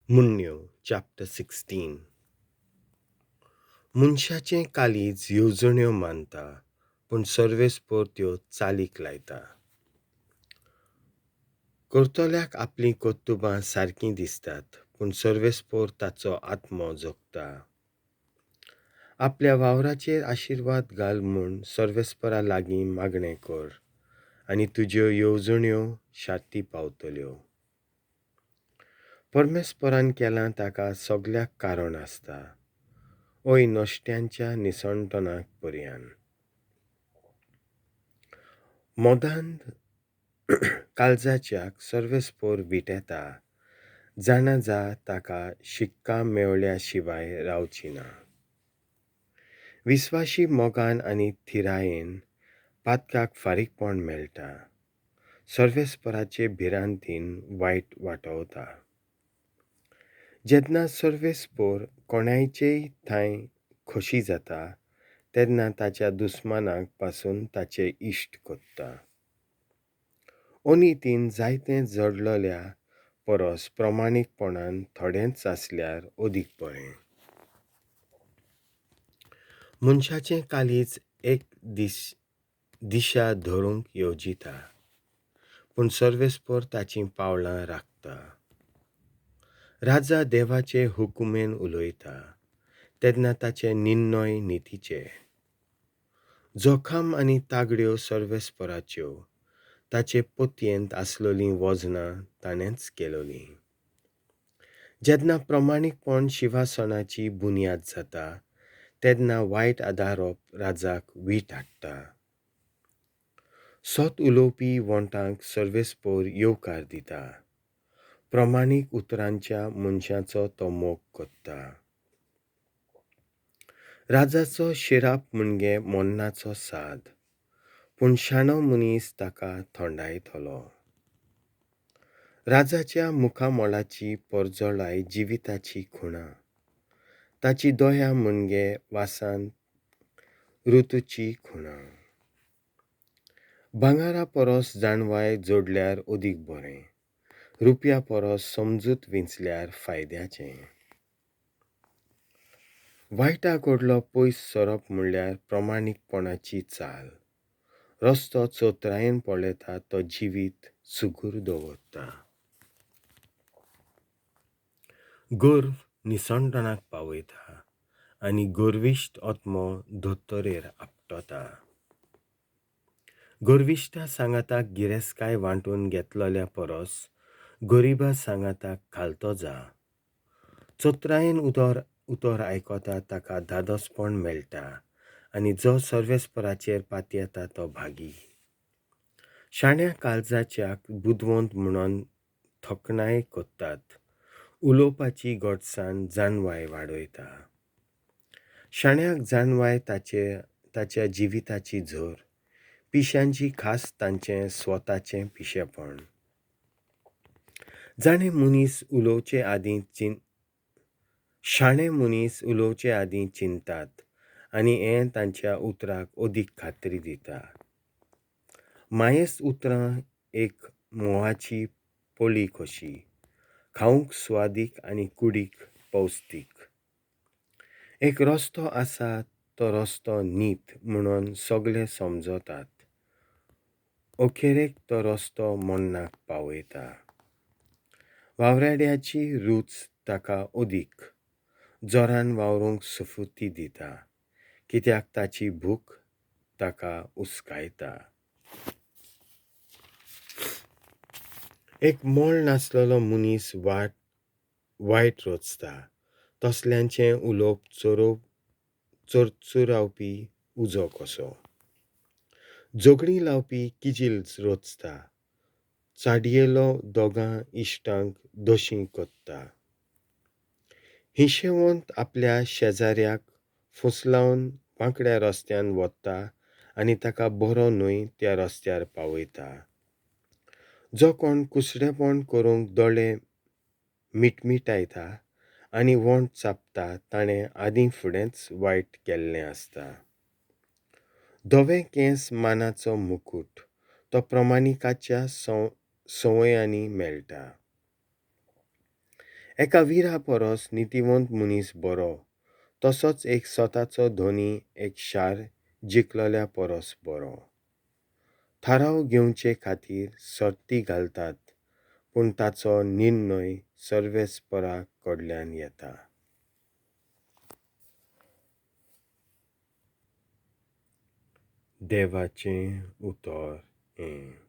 म्हणण्यो chapter 16. मनशाचें काळीज येवजण्यो मानता, पूण सर्वेस्पोर त्यो चालीक लायता. करतल्याक आपलीं कर्तुबां सारकीं दिसतात, पूण सर्वेस्पोर ताचो आत्मो जगता. आपल्या वावराचेर आशिर्वाद घाल म्हूण सर्वेस्परा लागीं मागणें कर आनी तुज्यो येवजण्यो शाती पावतल्यो. परमेस्परान केलां ताका सगल्याक कारण आसता, ओय नश्ट्यांच्या निसणटणाक पर्यान. मोदान काळजाच्याक सर्वेस्पोर विटेता, जाणा जा ताका शिक्का मेवल्या शिवाय रावची ना. विस्वाशी मोगान आनी थिरायेन पातकाक फारीकपण मेळटा, सर्वेस्पराचे भिरांतीन वायट वाटवता. जेन्ना सर्वेस्पोर कोणायचेय थंय खोशी जाता, तेन्ना ताच्या दुस्मानाक पासून ताचे इश्ट कोत्ता. अनितीन जायतें जडलेल्या परस प्रमाणीकपणान थोडेंच आसल्यार अदीक बरें. मनशाचें काळीज एक दिशा धरूंक येवजिता, पूण सर्वेस्पोर ताचीं पावलां राखता. राजा देवाचे हुकुमेन उलयता, तेन्ना ताचे निर्णय नितीचे. जोखाम आनी तागड्यो सर्वेस्पराच्यो, ताचे पोतयेंत आसलोलीं वजनां ताणेंच केलोलीं. जेन्ना प्रमाणीकपण शिवासनाची बुन्याद जाता, तेन्ना वायट आदारप राजाक वीट हाडटा. सत उलोवपी वोंटांक सर्वेस्पोर येवकार दिता, प्रमाणीक उतरांच्या मनशाचो तो मोग कोत्ता. राजाचो शिराप म्हणजे मन्नाचो साद, पूण शाणो मनीस ताका थंडायतलो. राजाच्या मुखामळाची परजळाय जिविताची खुणा, ताची दया म्हणजे वासान ऋतूची खुणा. भांगरा परस जाणवाय जोडल्यार अदीक बरें, रुपया परस समजूत विंचल्यार फायद्याचें. वायटा कडलो पयस सरप म्हणल्यार प्रमाणीकपणाची चाल. रस्तो चोत्रायेन पळयता तो जिवीत सुगूर दवरता. गर्व निसणटणाक पावयता आनी गर्विश्ट आत्मो दोतोरेर आपटता. गर्विश्टा सांगाताक गिरेस्तकाय वांटून घेतलेल्या परस गरिबा सांगाताक खालतो जा. चोत्रायेन उतर आयकता ताका धादोसपण मेळटा आनी जो सर्वेस्पराचेर पातयेता तो भागी. शाण्या काळजाच्याक बुदवंत म्हणून थकणाय कोत्तात, उलोवपाची गोडसाण जाणवाय वाडयता. शाण्याक जाणवाय ताच्या जिविताची झर, पिशांची खास तांचें स्वताचें पिशेपण. जाणें मनीस उलोवचे आदीं शाणे मनीस उलोवचे आदीं चिंतात आनी हें तांच्या उतराक अदीक खात्री दिता. मायेस्त उतरां एक म्होंवाची पोळी कशी, खावंक स्वादीक आनी कुडीक पौश्टीक. एक रस्तो आसा तो रस्तो नीत म्हणून सगळे समजतात, अखेरेक तो रस्तो मन्नाक पावयता. वावराड्याची रूच ताका अदीक जोरान वावरूंक सुफुर्ती दिता, कित्याक ताची भूक ताका उस्कायता. एक मोल नासलेलो मनीस वायट रचता, तसल्यांचें उलोवप चरचुरावपी उजो कसो. झगडीं लावपी किजील रचता, चाडयेलो दोगां इश्टांक दोशी कोत्ता. हिशेवंत आपल्या शेजाऱ्याक फुसलावन वांकड्या रस्त्यान वता आनी ताका बरो न्हय त्या रस्त्यार पावयता. जो कोण कुसडेपण करूंक दोळे मिटमिटायता आनी वोंट चापता, ताणें आदीं फुडेंच वायट केल्लें आसता. धवे केंस मानाचो मुकूट, तो प्रमाणिकाच्या संवयांनी मेळटा. एका विरा परस नितीवंत मनीस बरो, तसोच एक स्वताचो धनी एक शार जिखलेल्या परस बरो. थाराव घेवचे खातीर सर्ती घालतात, पूण ताचो निर्णय सर्वेस्परा कडल्यान येता. देवाचें उतर हें.